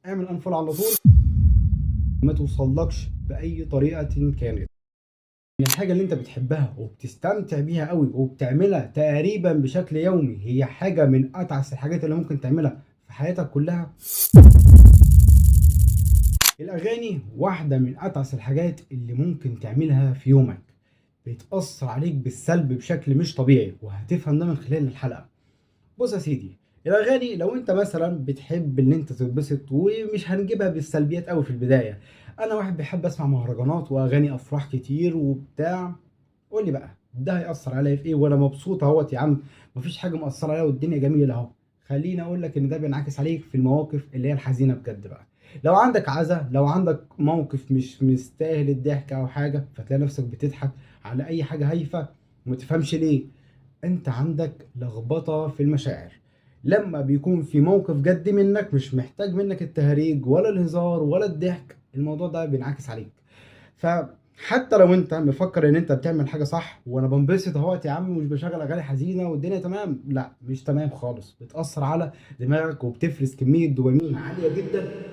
اعمل unfollow على طول، ما توصلكش باي طريقه كانت. الحاجة اللي انت بتحبها وبتستمتع بيها قوي وبتعملها تقريبا بشكل يومي هي حاجة من اتعس الحاجات اللي ممكن تعملها في حياتك كلها. الاغاني واحدة من اتعس الحاجات اللي ممكن تعملها في يومك، بتأثر عليك بالسلب بشكل مش طبيعي، وهتفهم ده من خلال الحلقة. بص يا سيدي، الاغاني لو انت مثلا بتحب ان انت تتبسط، ومش هنجيبها بالسلبيات قوي في البداية، انا واحد بيحب اسمع مهرجانات واغاني افراح كتير وبتاع، قول لي بقى ده هيأثر عليا في ايه وانا مبسوط اهوت يا عم، مفيش حاجة مأثره عليا والدنيا جميلة اهو. خليني اقول لك ان ده بينعكس عليك في المواقف اللي هي الحزينة بجد بقى. لو عندك عزا، لو عندك موقف مش مستاهل الضحك او حاجه، فتلاقي نفسك بتضحك على اي حاجة هايفة وما تفهمش ليه. انت عندك لخبطة في المشاعر. لما بيكون في موقف جد منك مش محتاج منك التهريج ولا الهزار ولا الضحك، الموضوع ده بينعكس عليك. فحتى لو انت مفكر ان انت بتعمل حاجة صح، وانا بنبسط اهوت يا عم ومش بشغل اغاني حزينة والدنيا تمام، لا مش تمام خالص. بتاثر على دماغك وبتفرز كمية دوبامين عالية جدا.